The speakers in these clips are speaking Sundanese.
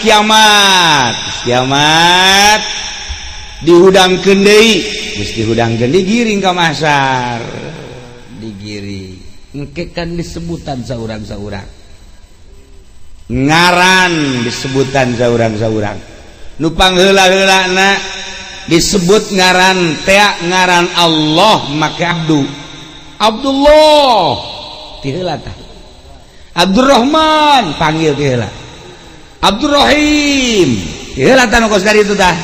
kiamat. Kiamat dihudangkeun deui, geus dihudangkeun digiring ka mahsyar, digiring engke kan disebutan saurang-saurang, ngaran disebutan saurang-saurang. Nu pangheula-heulana disebut ngaran tea ngaran Allah make abdu, Abdullah ti heula tah, Abdurrahman panggil ti heula, Abdurrahim ti heula tah, nu kos dari itu tah,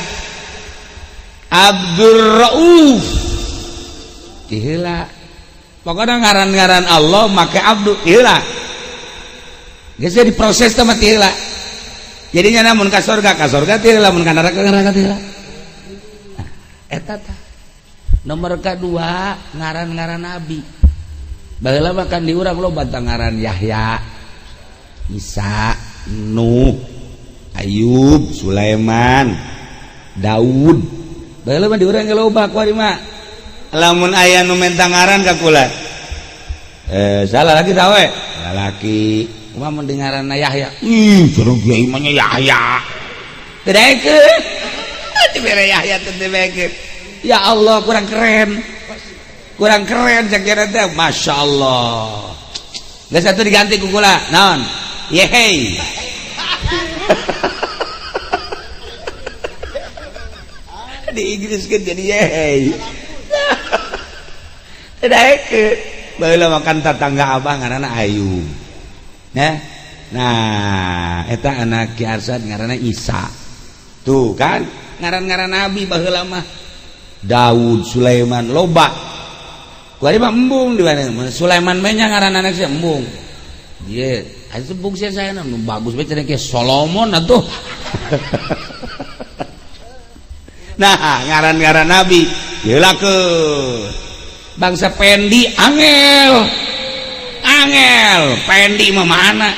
Abdurrauf ti heula. Pokoknya ngaran-ngaran Allah make abdu ti heula geus diproses teh mah ti heula. Jadinya namun ka sorga, ka sorga ti heula, mun ka neraka, neraka ti heula. Nah, eta tah nomor kedua ngaran-ngaran nabi. Baheula mah kan di urang loba tah ngaran Yahya, Isa, Nuh, Ayub, Sulaiman, Daud. Baheula mah di urang ge loba kuari mah. Lamun aya nu menta ngaran ka kula, eh salah lagi tawe lalaki, kumaha mun di ngaranna Yahya? Ih, cenah kiai mah nya Yahya teu daekeun, dibere Yahya teu daekeun. Ya Allah, kurang keren, kurang keren cek kira teh. Masya Allah, geus atuh diganti ku kula naon, yehey. Di Inggris kan jadi yehey. Teu daekeun. Baheula makan tatangga abah ngaranna Ayub. Nah, nah eta anak Ki Arsad ngaranna Isa. Tuh kan ngaran-ngaran nabi baheula mah Daud, Sulaiman loba. Kuari mah embung di mana? Sulaiman mah nya ngaran anak sia embung. Ieu, atuh embung sia saya nu bagus bae cenah ke Solomon atuh. Nah, ngaran-ngaran nabi diheulakeun. Bangsa Pendi angel. Angel, Pendi mah mana?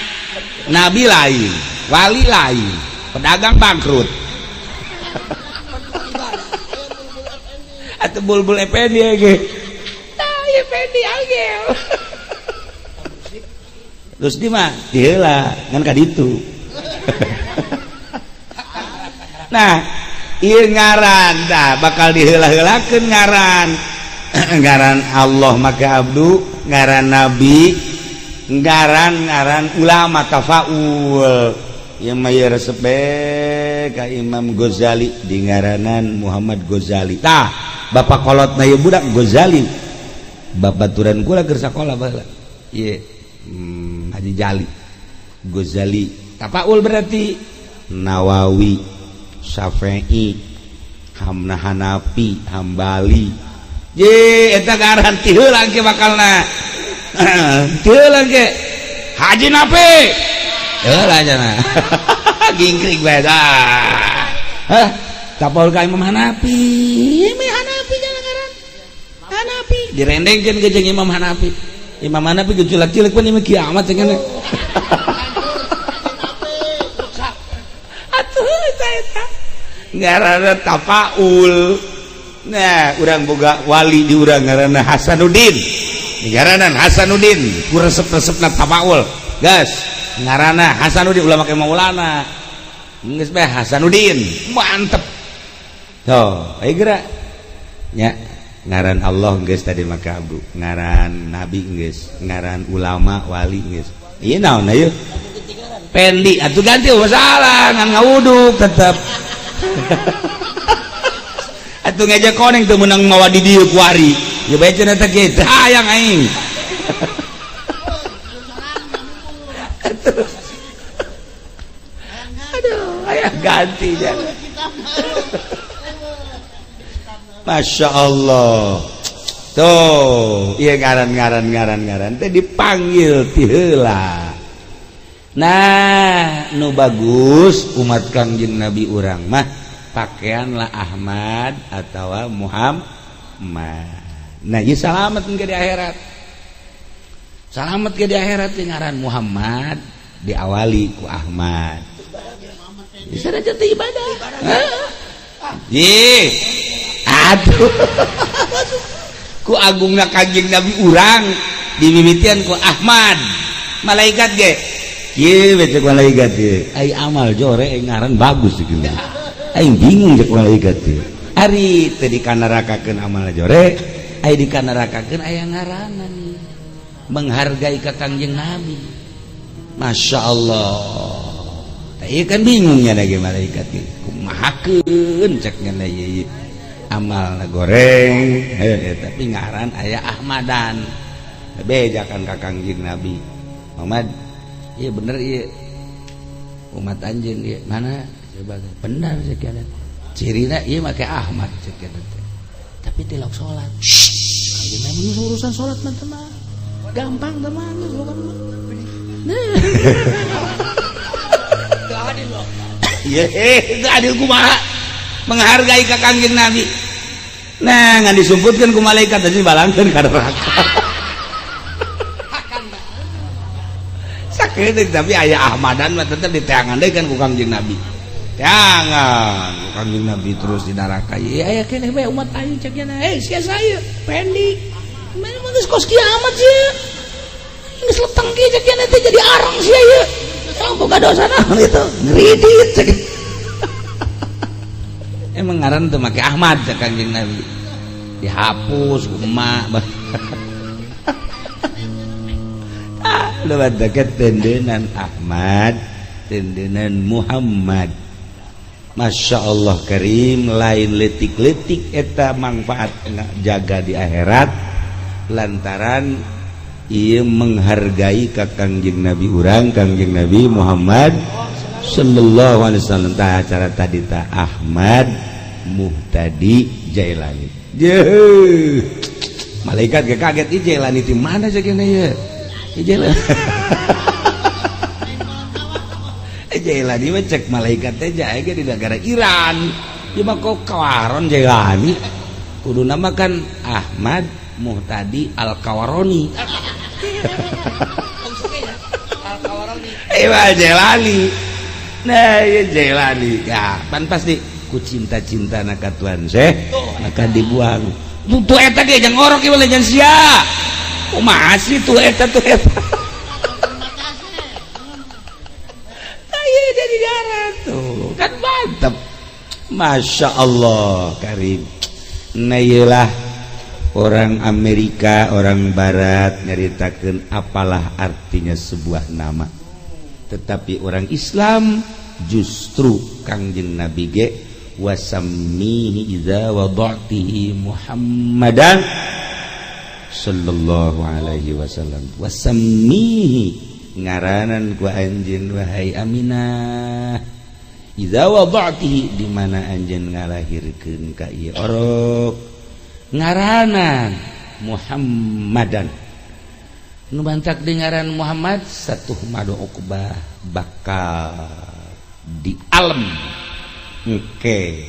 Nabi lain, wali lain, pedagang bangkrut. Atau bulbul Effendi ge. Tah, Effendi angel. Terus di mah diheula ngan ka ditu. Nah, ieu ngaran tah bakal diheula-heulakeun ngaran. Ngaran Allah maka abdu, ngaran nabi, ngaran-ngaran ulama tafaul. Ieu mah ieu resep ka Imam Ghazali di ngaranan Muhammad Ghazali. Tah, bapak kolotna ieu budak Ghazali. Babaturan kula keur sakola baheula. Ieu Haji Jali Ghazali. Tafaul berarti Nawawi, Syafi'i, Hamna Hanafi, Hambali. Ye, eta ngaran ti heula ge bakalna. Ti heula ge Haji Nafi. Heula cenah. Gingkring bae dah. Hah? Tapaul ka Imam Hanafi. Imam Hanafi jangan ngaran. Hanafi direndengkeun ge jeung Imam Hanafi. Imam Hanafi ge culak-cilik pun imam kiamat cenah. Atuh eta eta. Ngaranna tapaul. Nah, urang boga wali di urang ngaranna Hasanuddin. Ngaranan Hasanuddin, ku resep-resepna tapaul. Gas, ngaranna Hasanuddin ulah make Maulana. Geus bae Hasanuddin, mantep. Tuh, ayo gerak. Nya, ngaran Allah geus tadi maka abdu, ngaran nabi geus, ngaran ulama wali geus. Ieu naon ayo? Pendi atuh ganti masalah ngan ngawuduk tetep. Atuh ngejek koneng teu meunang mawa di dieu kuari. Ya bae cenah teh kieu, hayang aing. Aduh, aya ganti jangan. Masya Allah. Tuh, iya ngaran-ngaran ngaran-ngaran teh dipanggil ti heula. Nah, nu bagus umat Kangjeng Nabi urang mah pakaianlah Ahmad atau Muhammad. Nah, ieu salamet ke di akhirat. Salamet ke di akhirat ngaran Muhammad diawali ku Ahmad. Bisa aja teh ibadah. Ye. Aduh. Ku agungna Kangjeng Nabi urang dimimitian ku Ahmad. Malaikat ge. Kieu we cek malaikat ieu. Ai amal jore ngaran bagus kieu. Aing bingung cek malaikat ieu. Ari teu dikanarakakeun amal jore, ai dikanarakakeun aya ngaranan. Menghargai ka Kangjeng Nabi. Masya Allah. Ieu kan bingungnya lagi malaikat ieu. Kumahakeun cek nya ieu. Amal goreng, tapi ngaran aya Ahmadan. Bejakan ka Kangjeng Nabi. Muhammad, iya bener iya umat anjeun ieu mana coba benar sekian cirina ieu make Ahmad sekian teh. Tapi tilok salat. Kangjeng Nabi urusan salat mah teman. Gampang teman geus bukan mah. Teu adil loh. Iya, teu adil kumaha? Menghargai ka Kangjeng Nabi. Nah, ngan disumputkeun ku malaikat tadi balangkeun ka neraka. Sakedeung tapi aya Ahmadan mah tetep diteangan deui kan ku Kangjeng Nabi. Teangan ku Kangjeng Nabi terus di neraka. Ieu aya keneh bae umat aing cek nya. Eh, sia saya pendi. Mana mah geus kos kiamat sia. Geus leteng kieu cek nya teh jadi arang sia ieu. Emang boga dosa naon itu? Ngeridit cek. Emang ngaran teu make Ahmad cek Kangjeng Nabi. Dihapus ku emak. Lewat deket tendenan Ahmad, tendenan Muhammad. Masya Allah Karim, lain letik-letik eta manfaat jaga di akhirat lantaran ia menghargai ka Kangjeng Nabi urang, Kangjeng Nabi Muhammad sallallahu alaihi wasallam. Tah acara tadi ta Ahmad Muhtadi Jailani. Jeuh. Malaikat ge kaget, ieu Jailani ti mana sakieu ieu? Jailani. Jailani mah cek malaikat teh jae ge di negara Iran. Ieu mah kok kawaron Jailani. Kudu nama kan Ahmad Muhtadi Al-Kawaroni. Al-Kawaroni. Eh Jailani. Nah, ieu Jailani. Ya, pan pasti ku cinta-cinta na ka Tuan Syekh maka dibuang. Tuh eta ge jang ngorok ieu mah sia. Kumaha sih tuh eta tuh eta. Ayo jadi darah tuh kan mantep. Masya Allah Karim. Nah iyalah orang Amerika, orang Barat nyaritakeun apalah artinya sebuah nama. Tetapi orang Islam justru Kangjeng Nabi ge wasammihi idza wada'tihi Muhammadan sallallahu alaihi wasallam. Wasammihi ngaranan ku anjeun wahai Aminah idza wada'tihi di mana anjeun ngalahirkeun ka ieu orok ngaranan Muhammadan. Nu bantak dengaran Muhammad satu madu uqbah bakal di alam engke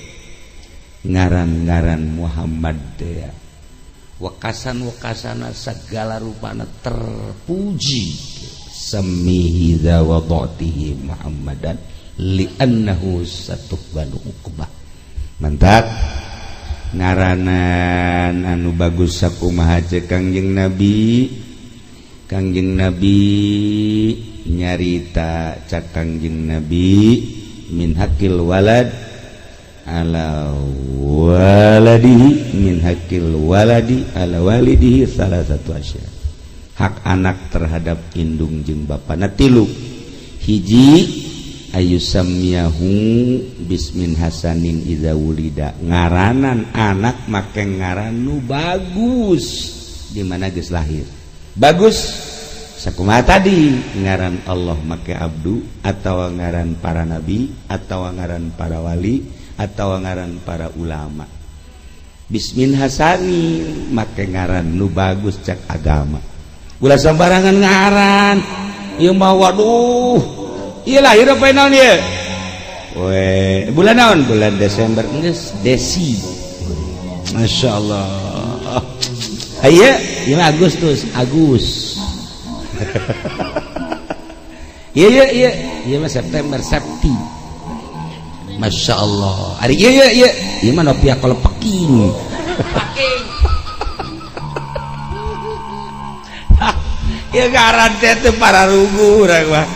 ngaran-ngaran Muhammad teh wekasan-wekasana segala rupana terpuji. Samihi dza wadatihi Muhammadan li'annahu satuhbanu uqbah. Mantap ngaranan anu bagus sakumaha ceuk Kangjeng Nabi. Kangjeng Nabi nyarita cak Kangjeng Nabi min hakil walad ala waladihi min hakil waladi ala walidihi salah satu asya. Hak anak terhadap indung jeung bapana tilu. Hiji ayusammiyahu bismin hasanin idza wulida. Ngaranan anak make ngaran nu bagus di mana geus lahir. Bagus sakumaha tadi ngaran Allah make abdu atau ngaran para nabi atau ngaran para wali atau ngaran para ulama. Bismin hasani make ngaran nu bagus cek agama. Ulah sembarangan ngaran. Ieu mah waduh. Ieu lahir apa naon ieu? We, bulan naon? Bulan Desember geus Desi. Masya Allah. Ayo, ieu mah Agustus, Agus. Ieu ieu ieu, ieu mah September, Septi. Masya Allah. Ari ieu ieu ieu, ieu mah Novia kalau peking. Peking. Ya ngaran teh teu pararugu urang mah.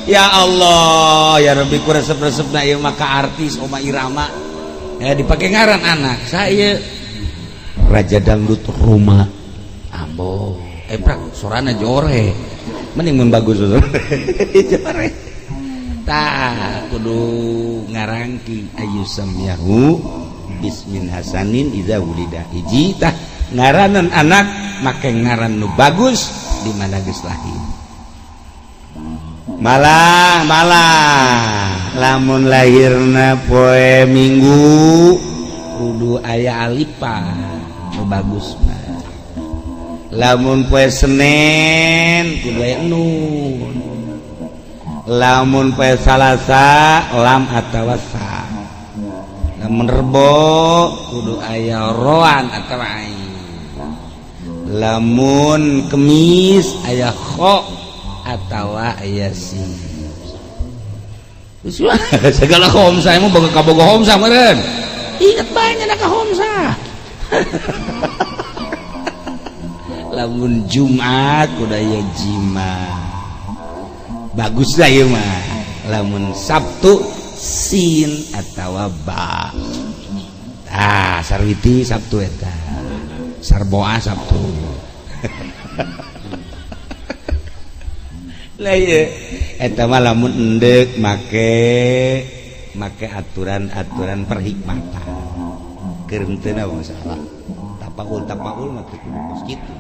Ya Allah ya Rabbi, ku resep-resepna ieu mah ka artis Oma Irama ya dipake ngaran anak saya Raja Dangdut Roma. Ambo prak sorana jore, mending mun bagus jore. Tah, kudu ngarangking ayu samyahu bismin hasanin idza wulida. Hiji tah, ngaranan anak make ngaran nu bagus di mana geus lahir. Malah malah lamun lahirna poe Minggu kudu aya alipan nu bagus mah. Lamun poe Senin kudu aya nun. Lamun poe Salasa lam atawa sa. Lamun Rebo kudu aya roan atawa ain. Lamun Kemis aya kho atawa aya sin. Segala khomsa emang boga kaboga khomsa meureun. Ingat banyak nak khomsa. Lamun Jumat kudu aya jima. Bagus lah ieu mah. Lamun Sabtu sin atawa ba. Ah, sarwiti Sabtu eta. Sarboa Sabtu. Lah ieu eta mah lamun endek make make aturan-aturan perhikmatan. Keur henteu masalah. Tapaul-tapaul mah teu kudu kos kitu.